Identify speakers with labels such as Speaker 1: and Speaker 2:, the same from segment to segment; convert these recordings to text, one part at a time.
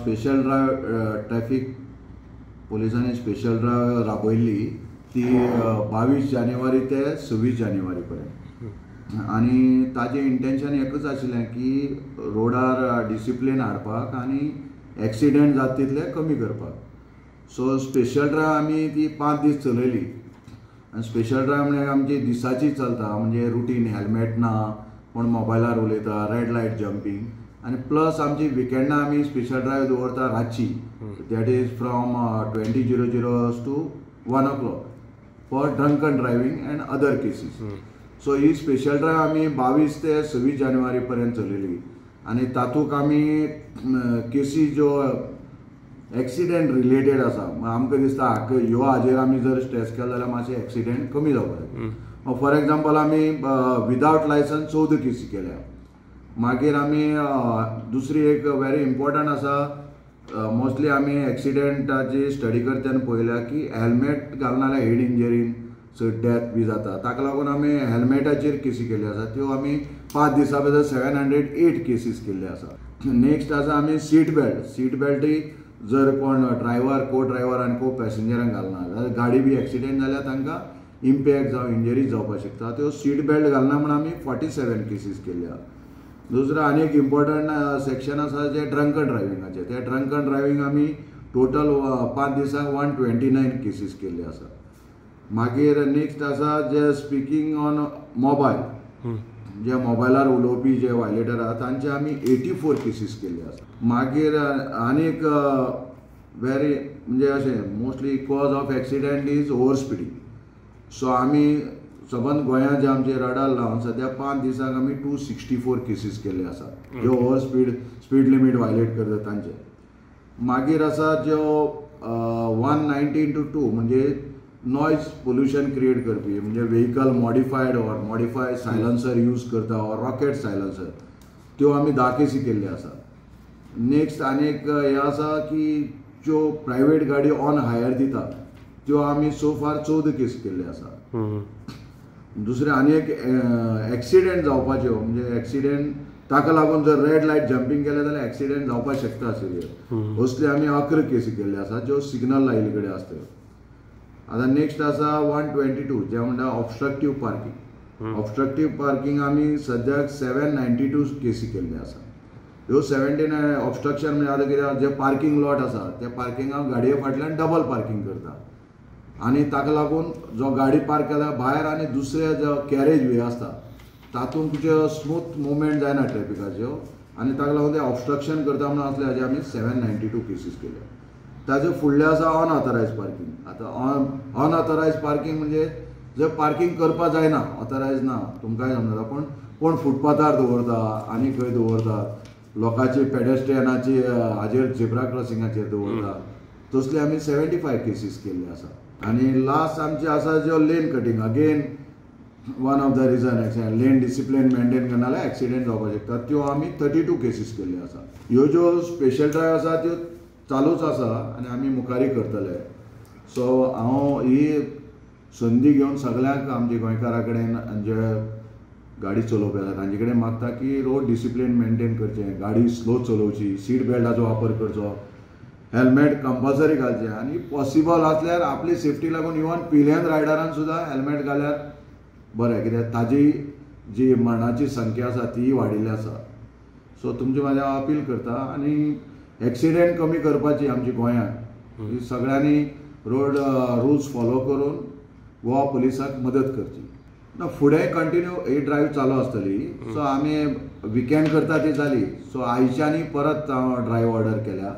Speaker 1: Special drive traffic पोलिसांनी special drive राबयल्ली ती 22 जानेवारी ते 26 जानेवारी पर्यंत आनी ताजें इंटेन्शन एकूच आशिल्लें की रोडार डिसिप्लीन हाडपाक आनी एक्सिडेंट जाता तितले कमी करपाक. सो स्पेशल ड्रायव्ह आमी ती 5 दीस चलयली आनी स्पेशल ड्रायव्ह म्हणजे आमची दिसाची चलता, म्हणजे रुटीन हेल्मेट ना, कोण मोबायलार उलयता, रेड लायट जंपींग आनी प्लस आमची विकेंडा आमी स्पेशल ड्रायव्ह दवरता रातची, that is from 20:00 to 1 o'clock for drunken driving and other cases. So he special drive आमी 22 ते 26 जानेवारी पर्यंत चलयली आनी तातूंत आमी केसी ज्यो एक्सिडेंट रिलेटेड आसा, आमकां दिसता ह्यो हाजेर आमी जर स्ट्रेस केलो जाल्यार मातशें एक्सिडेंट कमी जावपाक. फॉर एग्जाम्पल आमी विदावट लायसन्स 14 केसी केल्या. मागीर आमी दुसरी एक वेरी इम्पॉर्टंट आसा, मोस्टली आमी एक्सिडेंटाची स्टडी करता तेन्ना पळयल्या की हेल्मेट घालना जाल्यार हेड इंजरीन सो डेथ बी जाता. ताका लागून आमी हेल्मेटाचेर केसी केल्यो आसा, त्यो आमी 5 दिसां भितर 708 केसीस केल्ल्यो आसा. नेक्स्ट आसा आमी सीट बेल्ट. सीट बेल्टय जर कोण ड्रायव्हर, को ड्रायव्हर आनी को पॅसेंजरांक घालना जाल्यार गाडी बी एक्सिडेंट जाल्यार तांकां इम्पॅक्ट जावं इंजरी जावपाक शकता. त्यो सीट बेल्ट घालना म्हूण आमी 47 केसीस केल्यो. दुसरो आनी एक इम्पॉर्टंट सेक्शन आसा जें ड्रंकन ड्रायव्हिंगाचें. ते ड्रंकन ड्रायव्हिंग आमी टोटल 5 दिसांक 129 केसीस केल्ले आसा. मागीर नेक्स्ट आसा जे स्पिकींग ऑन मोबायल, जे मोबायलार उलोवपी जे वायलेटर आसा तांचे आमी 84 केसीस केल्ले आसा. मागीर आनी एक वेरी म्हणजे अशें mostly cause of accident is over speeding. So आमी सबंद गोंयांत जे आमचे रडार लावन सद्या 5 दिसांक आमी 264 केसीस केल्ले आसा ज्यो ओवर स्पीड लिमीट वायलेट करता तांचे. मागीर आसा ज्यो 119 to 2 म्हणजे नॉयज पोल्युशन क्रिएट करपी, म्हणजे vehicle modified or modified silencer use करता ऑर रॉकेट सायलन्सर, त्यो आमी 10 केसी केल्ल्यो आसा. नेक्स्ट आनी एक हें आसा की ज्यो प्रायवेट गाडी ऑन हायर दिता त्यो आमी सो फार 14 केसी केल्ल्यो आसा. दुसरें आनी एक एक्सिडेंट जावपाच्यो, म्हणजे एक्सिडेंट ताका लागून जर रेड लायट जंपींग केलें जाल्यार एक्सिडेंट जावपाक शकता सिरियस, असले आमी 11 केसी केल्ले आसा ज्यो सिग्नल लायिल्ले कडेन आसता. आतां नेक्स्ट आसा 122 जे म्हणटा ऑबस्ट्रक्टीव पार्कींग. ऑबस्ट्रक्टीव पार्कींग आमी सद्याक 792 केसी केल्ले आसा. ह्यो 79 ऑबस्ट्रक्शन म्हणजे आतां कितें, जे पार्कींग लॉट आसा त्या पार्किंगाक गाडये फाटल्यान डबल पार्कींग करता आनी ताका लागून जो गाडी पार्क केल्या भायर आनी दुसरे जो कॅरेज वे आसता तातूंत तुजें स्मूथ मुवमेंट जायना ट्रॅफिकाच्यो आनी ताका लागून ते ऑबस्ट्रक्शन करता म्हणून असले हाजे आमी 792 केसीस केल्या. ताजे फुडले आसा अनऑथरायज पार्कींग. आतां अनऑथरायज पार्कींग म्हणजे जर पार्कींग करपाक जायना, ऑथरायज ना, तुमकांय समजता, पूण कोण फुटपाथार दवरता आनी खंय दवरता, लोकांची पेडेस्ट्रियनाची हाजेर झेब्रा क्रॉसिंगाचेर दवरता, तसले आमी 75 केसीस केल्ले आसा. आनी लास्ट आमचे आसा ज्यो lane cutting, again one of the reason accident, lane discipline maintain करना जाल्यार एक्सिडेंट जावपाक शकता, त्यो आमी 32 केसीस केल्ले आसा. ह्यो ज्यो स्पेशल ड्रायव्ह आसा त्यो चालूच आसा आनी आमी मुखारय करतले. सो हांव ही संदी घेवन सगळ्यांक आमच्या गोंयकारां कडेन जे गाडी चलोवपी आसा तांचे कडेन मागता की रोड डिसिप्लीन मेंटेन करचें, गाडी स्लो चलोवची, सीट बेल्टाचो वापर करचो, हेल्मेट कंपल्सरी घालचें आनी पॉसिबल आसल्यार आपली सेफ्टी लागून इवन पिलियन रायडरान सुद्दां हेल्मेट घाल्यार बरें, कित्याक ताजी जी मरणाची संख्या आसा तीय वाडिल्ली आसा. सो तुमचे म्हाज्या हांव अपील करता आनी एक्सिडेंट कमी करपाची आमची गोंयांत सगळ्यांनी रोड रुल्स फॉलो करून गोवा पुलिसाक मदत करची. ना फुडें कंटिन्यू ही ड्रायव्ह चालू आसतली. सो आमी विकेंड करता ती जाली, सो आयच्यानी परत हांव ड्रायव्ह ऑर्डर केल्या,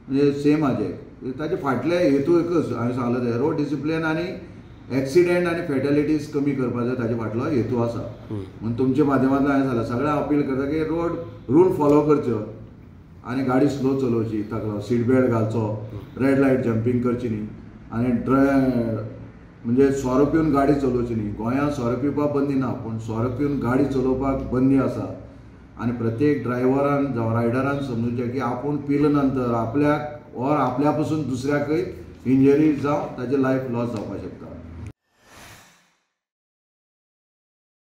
Speaker 1: म्हणजे सेम हाजे ताजे फाटले हेतू एकच हांवें सांगलो ते रोड डिसिप्लीन आनी एक्सिडेंट आनी फेटॅलिटीज कमी करपाचो ताजे फाटलो हेतू आसा. म्हणून तुमच्या माध्यमांतल्यान हांवें सांगलें सगळ्यांक अपील करता की रोड रूल फॉलो करच्यो आनी गाडी स्लो चलोवची, ताका लागून सीट बेल्ट घालचो, रेड लायट जंपींग करची न्ही आनी म्हणजे सोरो पिवन गाडी चलोवची न्ही. गोंयांत सोरो पिवपाक बंदी ना, पूण सोरो पिवन गाडी चलोवपाक बंदी आसा आनी प्रत्येक ड्रायव्हरान जावं रायडरान समजूचें की आपूण पिले नंतर आपल्याक ऑर आपल्या पसून दुसऱ्याकय इंजरी जावं ताजें लायफ लॉस जावपाक शकता.